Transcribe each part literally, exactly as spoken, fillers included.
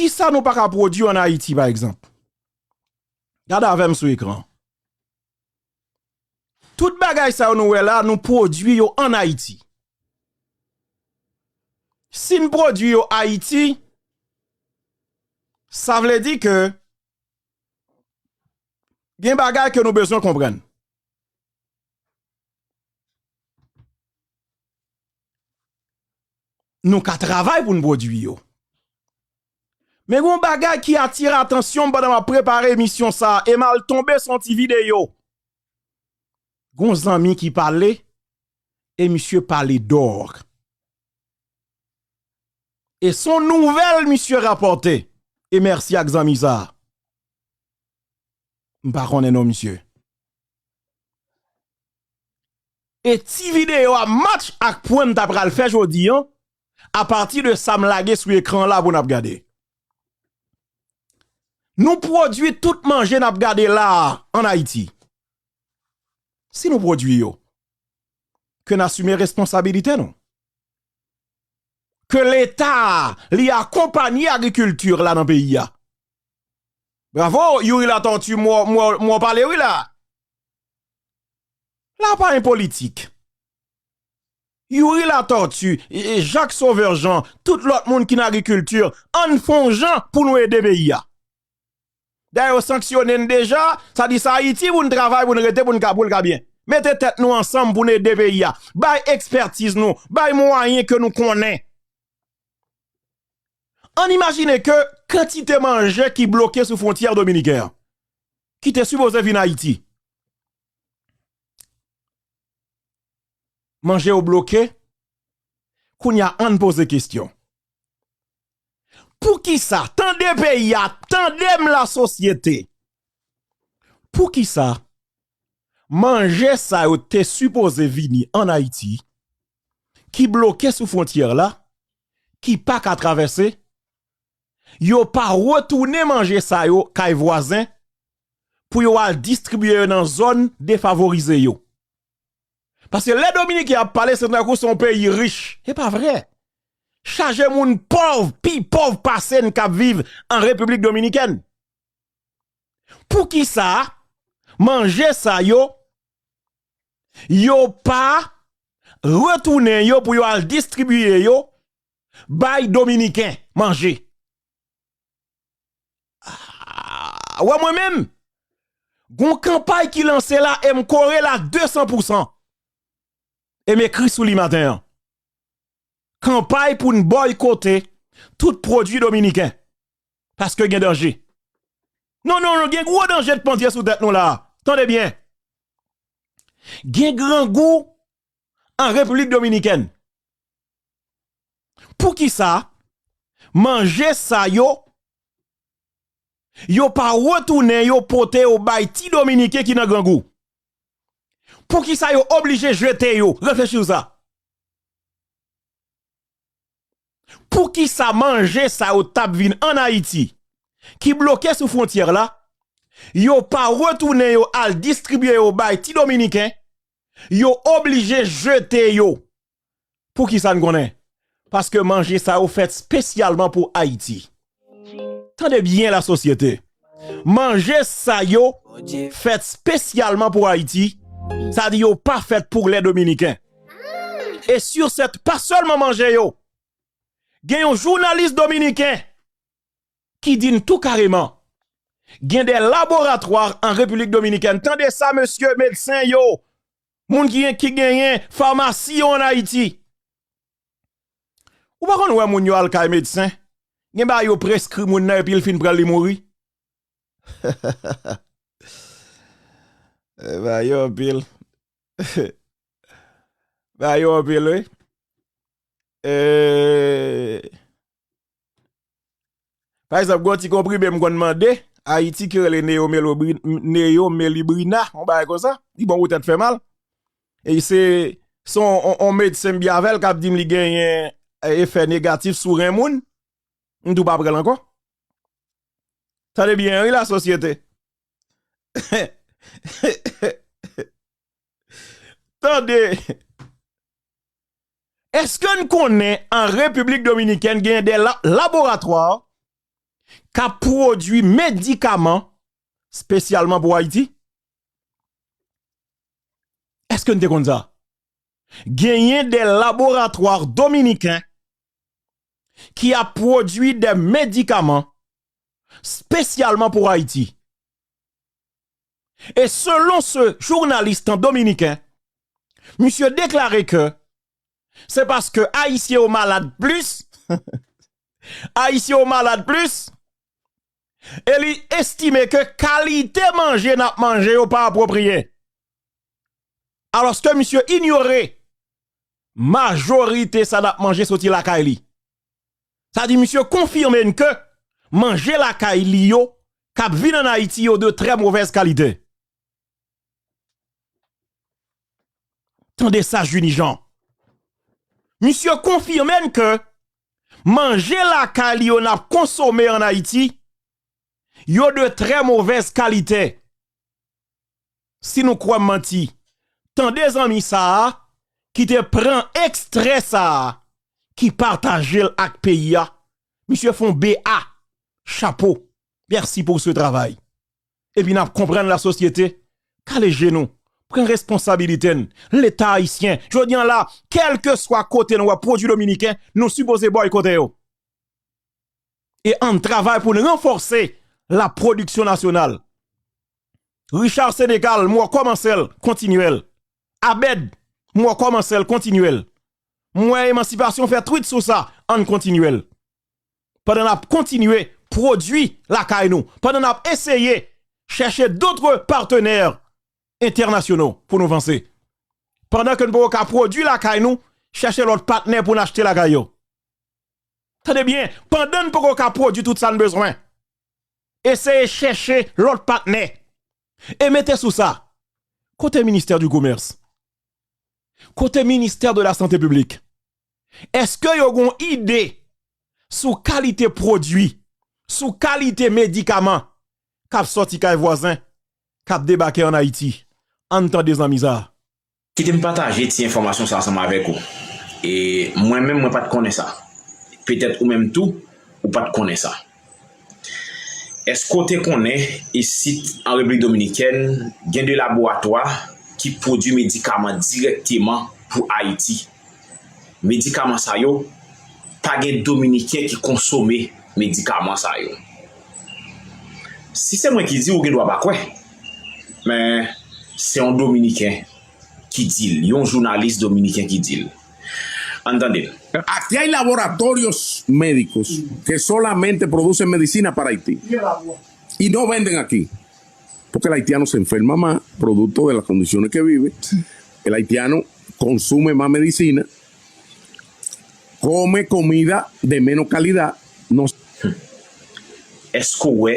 Kisa nou pa ka pwodui ann Ayiti, pa egzanp? Gade avè m sou ekran. Tout bagay sa yo nou wè la, nou pwodui yo ann Ayiti. Si n pwodui yo Ayiti, sa vle di ke gen bagay ke nou bezwen konprann. Nou ka travay pou n pwodui yo. Men gen yon bagay ki atire atansyon m pandan m ap prepare emisyon sa a, e m al tonbe sou yon ti videyo. Gen yon zanmi ki pale, e misye pale dò. E se yon nouvèl misye rapòte. E mèsi ak zanmi sa a. M pa konnen non misye. E ti videyo a match ak pwen m ta pral fè jodi an, apati de sa m lage sou ekran la pou n ap gade. Nou pwodui tout manje n ap gade la a ann Ayiti. Si nou pwodui yo, ke n asime responsabilite nou. Ke Leta, li akonpanye agrikilti la nan peyi a. Bravo, Youri Latortue, m wè w pale wi la. La pa en politik. Youri Latortue, e, e, Jacques Sauveur Jean, tout lòt moun ki nan agrikilti, ann fè yon jan pou nou ede peyi a. Dayè, yo sanksyone n deja, sa di se Ayiti pou n travay, pou n rete, pou n ka, pou l ka byen. Mete tèt nou ansanm pou n ede peyi a. Bay ekspètiz nou, bay mwayen ke nou konnen. Ann imajine ke kantite manje ki bloke sou fwontyè dominiken an, ki te sipoze vin Ayiti. Manje yo bloke. Kounye a, ann poze kesyon. Poukisa, tande peyi a, tande m lasosyete. Poukisa manje sa yo te sipoze vini ann Ayiti, ki bloke sou fwontyè la, ki pa ka travèse, yo pa retounen manje sa yo kay vwazen pou yo al distribye yo nan zòn defavorize yo. Paske lè Dominiken ap pale, se tankou se yon peyi rich. E pa vre. Chaje moun pòv, pi pòv pase n k ap viv an Repiblik Dominikèn. Poukisa manje sa yo, yo pa retounen yo pou yo al distribiye yo bay Dominiken manje? Ah, wè mwen menm, gon kanpay ki lanse la e m kore l a de san pou san. E m ekri sou li maten an. Kanpay pou n bòykote tout pwodui dominiken. Paske gen danje. Non, non, non, gen gwo danje k pandye sou tèt nou la. Tande byen. Gen grangou an Repiblik Dominikèn. Poukisa manje sa yo, yo pa retounen yo pote yo bay ti Dominiken ki nan grangou? Poukisa yo oblije jete yo? Reflechi sou sa. Poukisa manje sa yo t ap vin ann Ayiti, ki bloke sou fwontyè la, yo pa retounen yo al distribiye yo bay ti Dominiken, yo oblije jete yo? Poukisa n konnen? Paske manje sa yo fèt espesyalman pou Ayiti. Tande byen, lasosyete. Manje sa yo fèt espesyalman pou Ayiti. Sa di yo pa fèt pou lè dominiken. E sur cette, pa sèlman manje yo. Gen yon jounalis dominiken ki di n tou kareman, gen de laboratwa an Repiblik Dominikèn. Tande sa, mesye medsen yo, moun ki, ki genyen famasi yo ann Ayiti. Ou pa konn wè moun yo al kay medsen, gen bagay yo preskri moun nan epi l fin pran l, li mouri. Eh, bagay yo anpil. Bagay yo anpil, wi. Eh, pa egzanp, gon ti konprime m konn mande Ayiti ki rele Neyomelibrina, yon bagay konsa, li bon pou tèt fè mal. E se, se yon, yon, yon medsen m byen avè l k ap di m li genyen, eh, efè negatif sou ren moun. M tou pa pran l ankò. Tande byen, wi, lasosyete. Tande. Èske n konnen an Repiblik Dominikèn gen de la, laboratwa k ap pwodui medikaman espesyalman pou Ayiti? Èske n te konn sa? Genyen de laboratwa dominiken ki ap pwodui de medikaman espesyalman pou Ayiti. E selon se jounalis tan dominiken, misye deklare ke se paske Ayisyen yo malad plis, Ayisyen yo malad plis, e li estime ke kalite manje n ap manje yo pa apwopriye. Alòske misye inyore majorite sa n ap manje soti lakay li. Sa di misye konfime n ke manje lakay li yo k ap vin ann Ayiti yo de trè movèz kalite. Tande sa, Junie Jean. Misye konfime n ke manje lakay li yo n ap konsome ann Ayiti, yo de trè movèz kalite. Si nou kwè m manti, tande zanmi sa a ki te pran ekstrè sa a, ki pataje l ak peyi a. Misye fè yon B A. Chapo. Mèsi pou se travay. Epi n ap konprann lasosyete. Kale je nou. Pran responsabilite n. Leta ayisyen. Jodi a la, kèlkeswa kote nou wè pwodui dominiken, nou sipoze bòykote yo. E ann travay pou n ranfòse lapwodiksyon nasyonal. Richard Sénécal, m wè w kòmanse l, kontinye l. Abed, m wè w kòmanse l, kontinye l. M wè Emansipasyon fè twit sou sa, ann kontinye l. Pandan n ap kontinye pwodui lakay nou, pandan n ap eseye chèche dòt patenè entènasyonal pou nou vanse. Pandan ke n poko ka pwodui lakay nou, chèche lòt patnè pou n achte lakay yo. Tande byen, pandan n poko ka pwodui tout sa n bezwen, eseye chèche lòt patnè. E mete sou sa, kote ministè di komès? Kote ministè de la sante piblik? Èske yo gen yon ide sou kalite pwodui, sou kalite medikaman k ap sòti kay vwazen, k ap debake ann Ayiti? Ann tande zanmi sa a. Kite m pataje ti enfòmasyon sa ansanm avèk ou. E mwen menm, mwen pa t konnen sa. Petèt ou menm tou, ou pa t konnen sa. Èske w te konnen isit an Repiblik Dominikèn, gen de laboratwa ki pwodui medikaman dirèkteman pou Ayiti? Medikaman sa yo, pa gen Dominiken ki konsome medikaman sa yo. Si se mwen ki di, ou gen dwa pa kwè. Men, se yon Dominiken ki di l, yon jounalis dominiken ki di l. Ann tande l. Aquí hay laboratorios médicos que solamente producen medicina para Haití y no venden aquí. Porque el haitiano se enferma más producto de las condiciones que vive. El haitiano consume más medicina, come comida de menos calidad. No. Èske w wè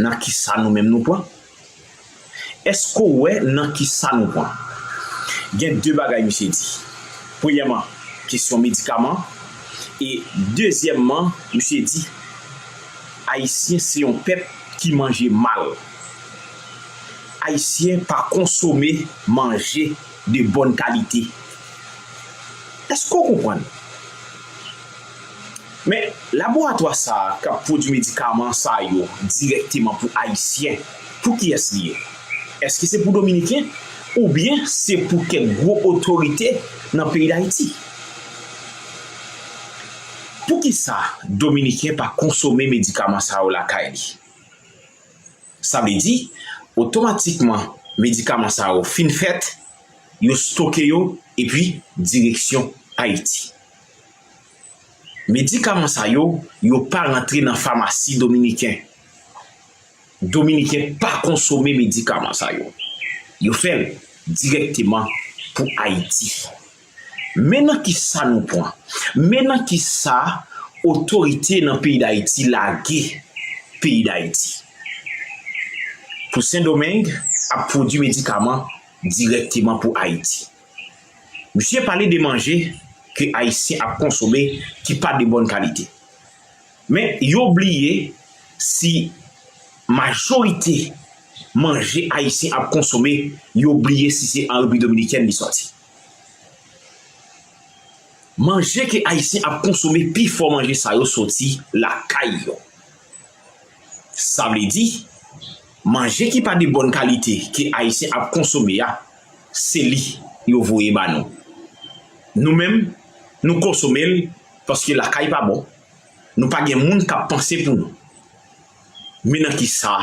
nan kisa nou menm nou pran? Èske w wè nan kisa nou pran? Gen de bagay misye di. Premyèman, kesyon medikaman. E dezyèmman, misye di, Ayisyen se yon pèp ki manje mal. Ayisyen pa konsome manje de bòn kalite. Èske w konprann? Men, laboratwa sa a k ap pwodui medikaman sa yo dirèkteman pou Ayisyen, pou kiyès li ye? Èske se pou Dominiken oubyen se pou kèk gwo otorite nan peyi Dayiti? Poukisa Dominiken pa konsome medikaman sa yo lakay li? Sa vle di, otomatikman, medikaman sa yo fin fèt, yo stoke yo, epi direksyon Ayiti. Medikaman sa yo, yo pa rantre nan famasi dominiken. Dominiken pa konsome medikaman sa yo. Yo fè l dirèkteman pou Ayiti. Men nan kisa nou pran. Men nan kisa otorite nan peyi Dayiti lage peyi Dayiti. Pou Sendomeng ap pwodui medikaman dirèkteman pou Ayiti. Misye pale de manje ke Ayisyen ap konsome ki pa de bòn kalite. Men yo bliye si majorite manje Ayisyen ap konsome, yo bliye si se an Repiblik Dominikèn li sòti. Manje ke Ayisyen ap konsome, pifò manje sa yo sòti lakay yo. Sa vle di, manje ki pa de bòn kalite ke Ayisyen ap konsome a, se li yo voye ba nou. Nou menm, nou konsome l paske lakay pa bon, nou pa gen moun k ap panse pou nou. Men nan ki sa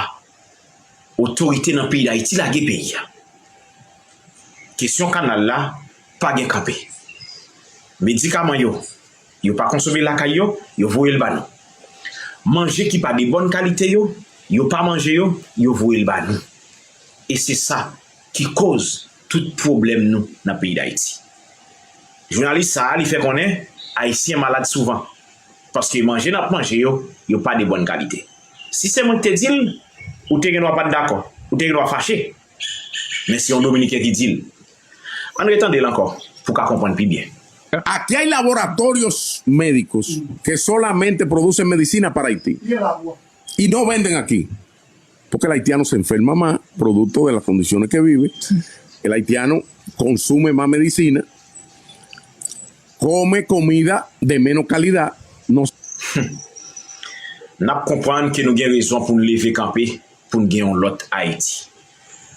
otorite nan peyi Dayiti lage peyi a? Kesyon kanal la pa gen kanpe. Medikaman yo, yo pa konsome lakay yo, yo voye l ba nou. Manje ki pa de bòn kalite yo, yo pa manje yo, yo voye l ba nou. E se sa ki koz tout pwoblèm nou nan peyi Dayiti. Jounalis sa a, li fè konnen Ayisyen malad souvan. Paske manje n ap manje yo, yo pa de bòn kalite. Si se mwen ki te di l, ou te gen dwa pa t dakò, ou te gen dwa fache. Men se yon Dominiken ki di l. Ann retande l ankò pou w ka konprann pi byen. Aquí hay laboratorios médicos que solamente producen medicina para Haití y no venden aquí. Porque el haitiano se enferma más producto de las condiciones que vive. El haitiano consume más medicina, come comida de menos calidad. No... N ap konprann ke nou gen rezon pou n leve kanpe pou n gen yon lòt Ayiti.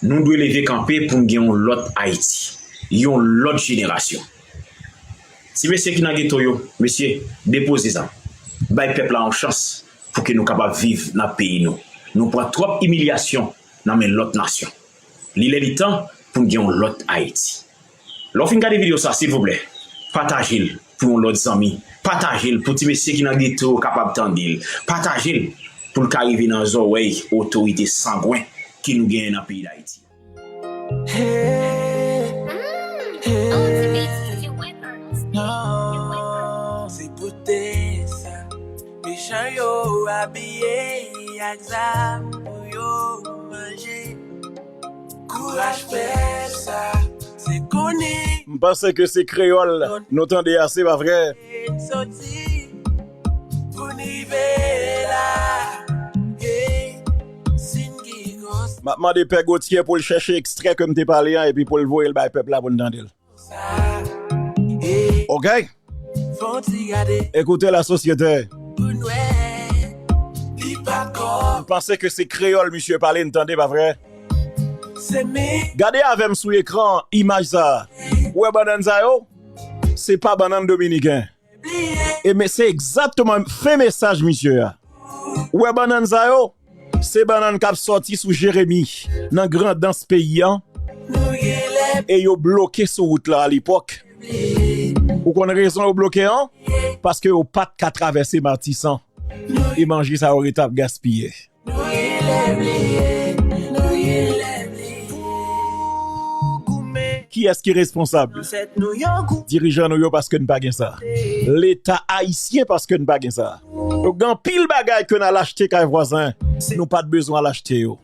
Nou dwe leve kanpe pou n gen yon lòt Ayiti, yon lòt jenerasyon. Ti mesye ki nan geto yo, mesye, depoze zam. Bay pèp la yon chans pou ke nou kapab viv nan peyi nou. Nou pran twòp imilyasyon nan men lòt nasyon. Li lè li tan pou n gen yon lòt Ayiti. Lè w fin gade videyo sa, silvouplè, pataje l pou yon lòt zanmi. Pataje l pou ti mesye ki nan geto yo kapab tande l. Pataje l pou l ka rive nan zòrèy otorite sangwen ke nou genyen nan peyi Dayiti. Hey, hey, non, se pou te sa. Mechan yo abiye ak zam pou yo manje. Kouraj fè sa, se konnen. M panse ke se kreyòl nou tande a, se pa vre? Soti pou n rive la. Hey, si n ki konsa. M ap mande Pè Gotye pou l chèche ekstrè ke m te pale an epi pou l voye l bay pèp la pou n tande l. Ok? Écoutez la société. M panse ke se kreyòl misye pale, n tande, pa vre? Gade avè m sou ekran an imaj sa a. Ou wè bannann sa yo? Se pa bannann dominiken. E men se egzakteman fen mesaj misye a. Ou wè bannann sa yo? Se bannann k ap sòti sou Jeremi nan Grandans peyi an. E yo bloke sou wout la alepòk. Ou konn rezon yo bloke an? Paske yo pa t ka travèse Matisan. E manje sa yo rete ap gaspiye. Kiyès ki responsab? Dirijan nou yo, paske n pa gen sa. Leta ayisyen, paske n pa gen sa. Donk, gen anpil bagay ke n al achte kay vwazen, nou pa t bezwen al achte yo.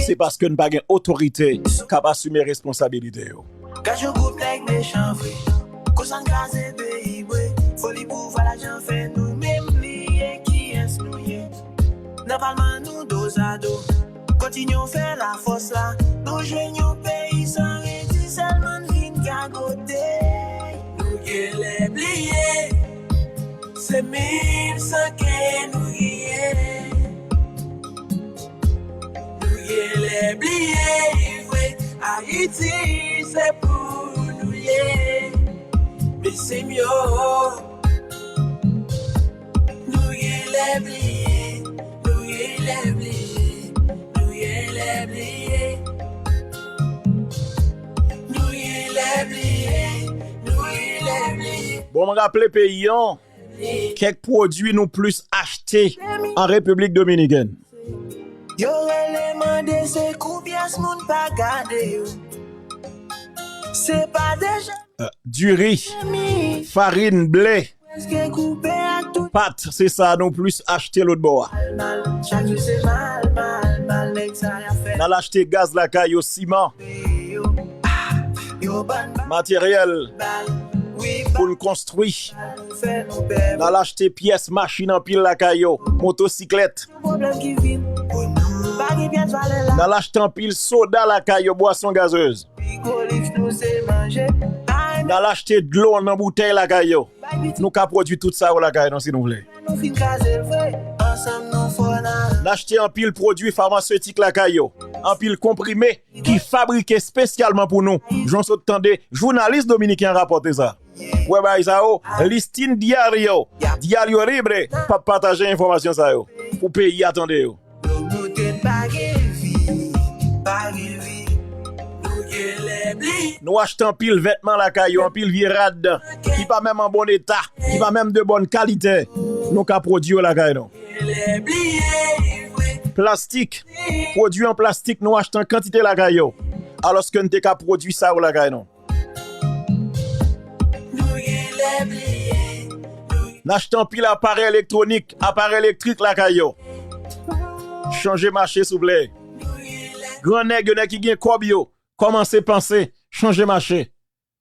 Se paske n pa gen otorite k ap asime responsabilite yo. Gad yon gwoup nèg mechan vre. Konsa n kraze peyi bwe. Foli pouvwa lajan fè nou menm bliye kiyès nou ye. Nan palman nou dozado. Kontinye fè lafòs la. Nou jwenn yon peyi san redi sèlman n vin gagote. Nou genlè bliye. Se menm san ke nou ye. Nou genlè bliye vre. Ayiti se pou nou ye. Mesye m yo. Nou genlè bliye. Nou genlè bliye. Nou genlè bliye. Nou genlè bliye. Nou genlè bliye. Bon, m raple peyi an, kèk pwodui nou plis achte an Repiblik Dominikèn. Yo rele mande se kou pyès moun pa gade yo. Se pa deja Diri, farin, ble, prèske koupe ak tout pat, se sa nou plis achte lòt bò a. mal. Chak jou se mal, mal, mal, nèg sa y ap fè N al achte gaz lakay yo, siman, yo. Yo bann materyèl bal, wi, pou n konstwi. fè nou pè. N al achte pyès machin anpil lakay yo, motosiklèt. Pwoblèm ki vin pou nou. Pa gen pyès valè la. N al achte anpil soda lakay yo, bwason gazez. Pikolif nou se manje. Ay, N al achte dlo nan boutèy lakay yo. Nou ka pwodui tout sa yo lakay nou si nou vle. nou fin kraze l vre. N achte anpil pwodui famasetik lakay yo, anpil konprime ki fabrike espesyalman pou nou, jan w sot tande jounalis dominiken an rapòte sa. Wè bagay sa yo, Listin Diario, Diario Libre p ap pataje enfòmasyon sa yo pou peyi a tande yo. Nou achte anpil vètman lakay yo, anpil vye rad ki pa menm an bon eta, ki pa menm de bòn kalite. Nou ka pwodui yo lakay nou. Plastik, pwodui an plastik nou achte an kantite lakay yo, alòske n te ka pwodui sa yo lakay nou. N achte anpil aparèy elektwonik, aparèy elektrik lakay yo. Chanje mache souple. Gran nèg yo, nèg ki gen kòb yo, kòmanse panse chanje mache.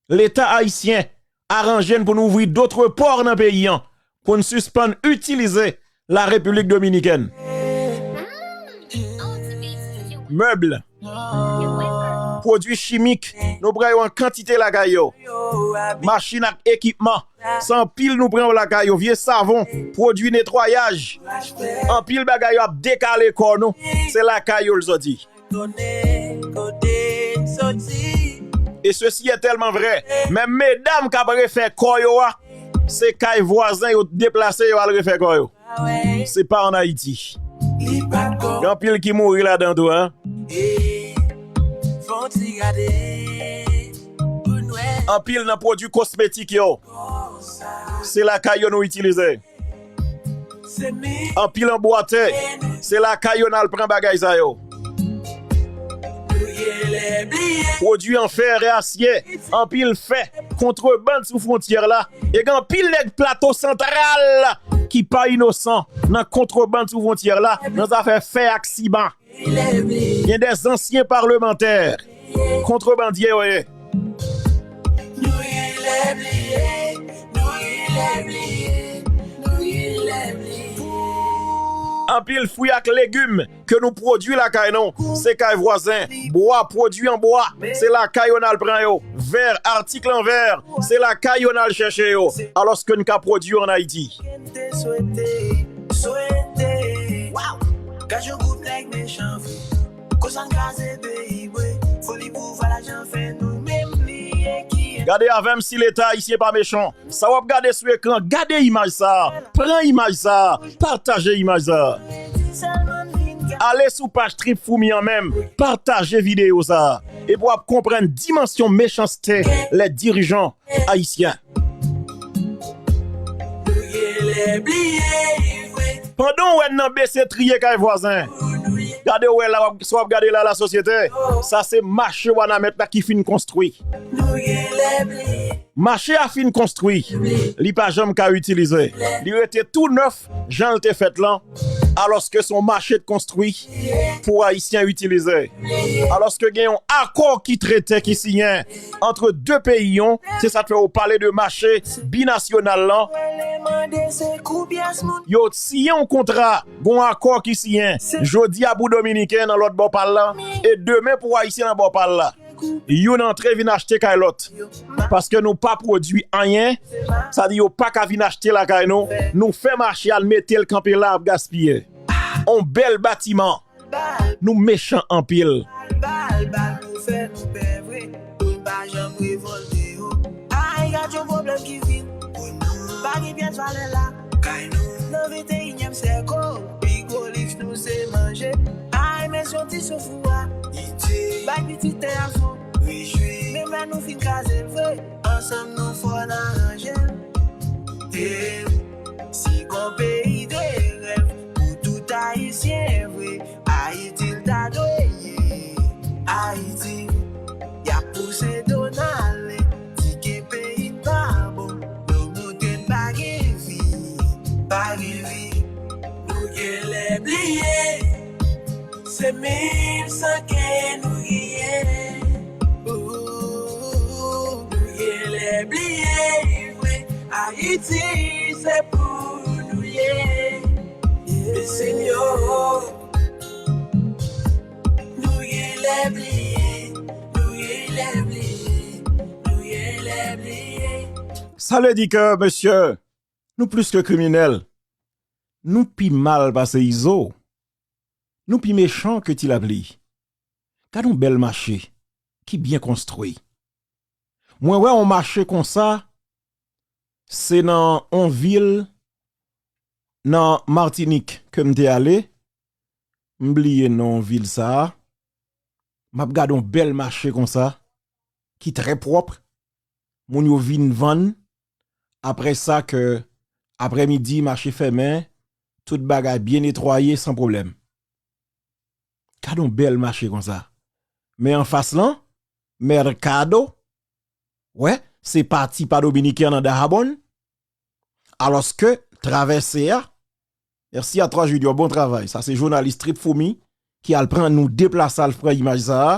Leta ayisyen, aranje n pou n ouvri dotre pò nan peyi an, pou n sispann itilize la Repiblik Dominikèn. Mèb, pwodui chimik, nou pran yo an kantite lakay yo. Machin ak ekipman, se anpil nou pran yo lakay yo. Vye savon, pwodui netwayaj. Anpil bagay yo ap dekale kò nou, se lakay yo l soti. E sesi est tellement vrai, menm medam k ap refè kò yo a, se kay vwazen yo deplase yo al refè kò yo. Se pa ann Ayiti. Gen anpil ki mouri ladan tou, en. Anpil nan pwodui kosmetik yo, se lakay yo nou itilize. Anpil anbwatè, se lakay yo n al pran bagay sa yo. Pwodui an fè e asye, anpil fè, kontrebann sou fwontyè la. E gen anpil nèg Plato Santral ki pa inosan nan kontrebann sou fwontyè la, nan zafè fè ak siman. Gen de zansyen palemantè, kontrebandye yo ye. Anpil fwi ak legim ke nou pwodui lakay nou, se kay vwazen. Bwa, pwodui an bwa, se lakay yo n al pran yo. Vè, atik an vè, se lakay yo n al chèche yo, alòske n ka pwodui yo ann Ayiti. Gade avè m si Leta ayisyen pa mechan. Sa w ap gade sou ekran, gade imaj sa a, pran imaj sa a, pataje imaj sa a. Ale sou paj Trip Foumi an menm, pataje videyo sa a, epi w ap konprann dimansyon mechanste lè dirijan ayisyen. Pandan w wè n nan bese triye kay vwazen, gade w wè la, w ap, sa w ap gade la, la sosyete, sa se mache Wanament la ki fin konstwi. Mache a fin konstwi, li pa janm ka itilize. Li rete tou nèf jan l te fèt lan, alòske se yon mache t konstwi pou Ayisyen itilize. Alòske gen yon akò ki trete, ki siyen ant de peyi yo, se sa k fè yo pale de mache binasyonal lan. Yo siyen yon kontra, gen yon akò ki siyen. Jodi a pou Dominiken nan lòt bò pa l la, e demen pou Ayisyen nan bò pa l la. Youn antre vin achte kay lòt. Paske nou pa pwodui anyen, sa di yo pa ka vin achte lakay nou. Nou fè mache a, n mete l kanpe la, ap gaspiye. On bèl batiman. Nou mechan anpil. Bal, bal, nou fè nou pè vre. Pou n pa janm revòlte yo. Ay, gad yon pwoblèm ki vin. Pa gen pyès valè la. Kay nou. Nan venteyinyèm syèk, o, pi gwo liks nou se manje. Ay, men se yon ti souf ou a. Bay pitit tè a fon. Rejwi. Menm lè nou fin kraze l vre, ansanm nou fò n aranje l. E si gon peyi de rèv pou tout Ayisyen vre, Ayiti l ta dwe ye. Ayiti, y ap pouse Donald, di ke peyi n pa bon, nou montre n pa gen vi, pa gen vi. Nou genlè bliye, se menm san ke nou ye. Ooh, nou genlè bliye vre, Ayiti se pou nou ye. Mesye yo, nou genlè bliye, nou genlè bliye, nou genlè bliye. Sa vle di ke, mesye, nou plis ke kriminèl. Nou pi mal pase Izo. Nou pi mechan ke Ti Lapli. Gad yon bèl mache ki byen konstwi. Mwen wè yon mache konsa, se nan yon vil nan Matinik ke m te ale. M bliye non vil sa a. M ap gade yon bèl mache konsa, ki trè pwòp. Moun yo vin vann. Apre sa ke aprèmidi, mache fèmen, tout bagay byen netwaye, san pwoblèm. Gade yon bèl mache konsa. Men anfas lan, Mercado, wè, se pati pa dominiken an nan Dajabón. Alòske travèse a, mèsi a Twa Junior, bon travay. Sa se jounalis Trip Foumi ki al pran nou deplase al pran imaj sa a,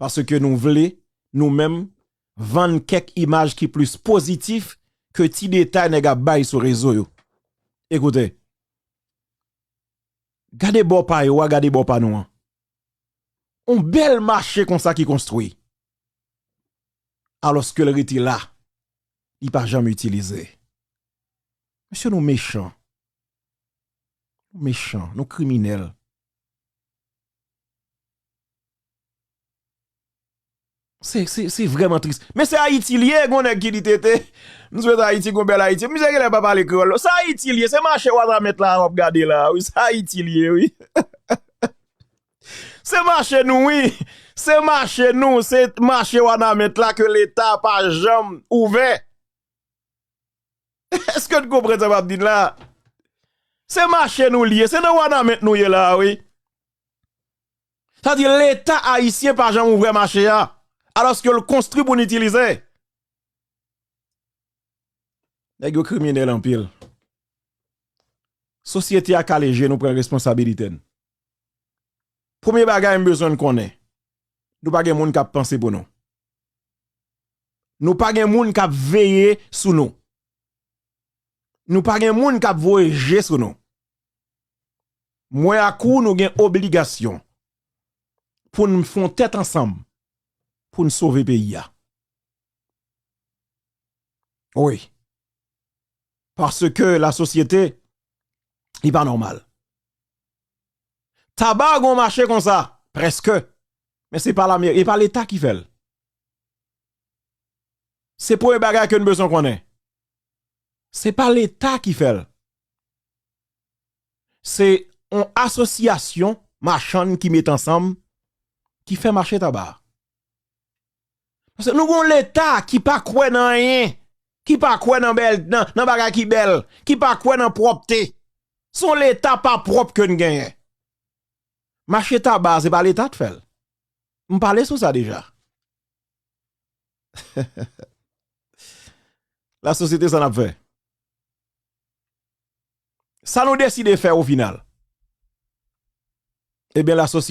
paske nou vle, nou menm, vann kèk imaj ki plis pozitif ke ti detay nèg ap bay sou rezo yo. Ekoute, gade bò pa yo a, gade bò pa nou an. On bèl mache konsa ki konstwi. Alòske l rete la, li pa janm itilize. Mesye, nou mechan. Nou mechan, nou kriminèl. Se, se, se vrèman tris. Men se Ayiti l ye, gon nèg ki di Tete, m swete Ayiti, gon bèl Ayiti. Misye genlè pa pale kreyòl. Se Ayiti l ye, se mache Wanament la w ap gade la, wi. Se Ayiti l ye, wi. Se mache nou, wi. Se mache nou, se mache Wanament la ke Leta pa janm ouvè. Èske n konprann sa m ap di n la? Se mache nou l ye, se nan Wanament nou ye la, wi. Sa di Leta ayisyen pa janm ouvè mache a, alòske l konstwi pou n itilize. Nèg yo kriminèl anpil. Sosyete a kale je nou, pran responsabilite n. Premye bagay m bezwen n konnen, nou pa gen moun k ap panse pou nou. Nou pa gen moun k ap veye sou nou. Nou pa gen moun k ap voye je sou nou. Mwen ak ou, nou gen obligasyon pou n fè yon tèt ansanm pou n sove peyi a. Wi. Paske lasosyete, li pa nòmal. Taba gon mache konsa, prèske. Men se pa lame, e pa Leta ki fè l. Se premye bagay ke n bezwen konnen. Se pa Leta ki fè l. Se yon asosyasyon machann ki met ansanm, ki fè mache taba a. Paske nou gon Leta ki pa kwè nan anyen, ki pa kwè nan bèl, nan, nan bagay ki bèl, ki pa kwè nan pwòpte. Se yon Leta pa pwòp ke n genyen. Mache taba a, se pa Leta t fè l. M pale sou sa deja. Lasosyete, sa n ap fè? Sa nou deside fè o final? Ebyen, lasosyete